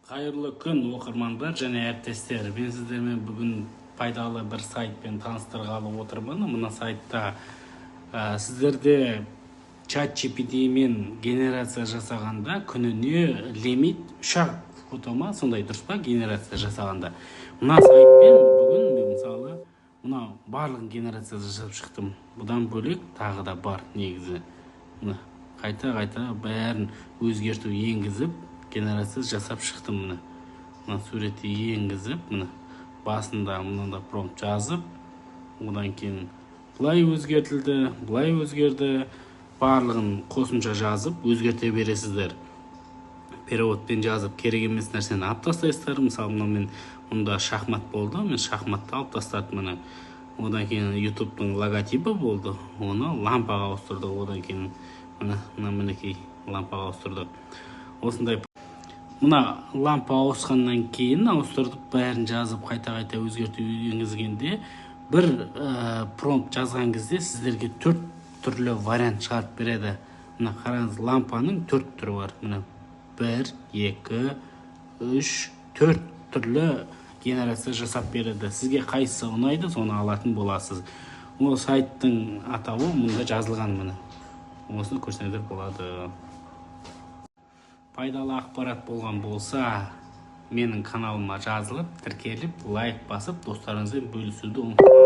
Қайырлы күн, оқырмандар және әріптестер! Мен сіздермен бүгін пайдалы бір сайтпен таныстырғалы отырмын. Мына сайтта сіздерде Чат GPT мен генерация жасағанда күніне лимит үш ақ фото ма, сондай, дұрыс па? Генерация жасағанда мына сайтпен бүгін мен, мысалы, мына барлығын генерация жасап шықтым. Бұдан бөлек тағы да бар негізі. Мына қайта қайта бәрін өзгерту енгізіп, генерация жасап шықтым. Міне, мына суретті енгізіп, міне, басында мынандай промпт жазып, одан кейін былай өзгертілді, былай өзгерді. Барлығын қосымша жазып, өзгерте бересіздер. Переводпен жазып, керек емес нәрсені алып тастайсыздар. Мысалы, мынау мен мұнда шахмат болды, мен шахматты алып тастадым. Міне, одан кейін Ютубтың логотипі болды, оны лампаға ауыстырдық. Одан кейін, міне, мына, мінекей, лампаға ауыстырдық. Осындай мына лампа ауысқаннан кейін, ауыстырып, бәрін жазып, қайта қайта өзгерту енгізгенде, бір промпт жазған кезде сіздерге төрт түрлі вариант шығарып береді. Мына қараңыз, лампаның төрт түрі бар. Міне, бір, екі, үш, төрт түрлі генерация жасап береді. Сізге қайсысы ұнайды, соны алатын боласыз. Ол сайттың атауы мұнда жазылған, міне, осыны көрсеңіздер болады. Пайдалы ақпарат болған болса, менің каналыма жазылып, тіркеліп, лайк басып, достарыңызбен бөлісуді ұмытпаңыз.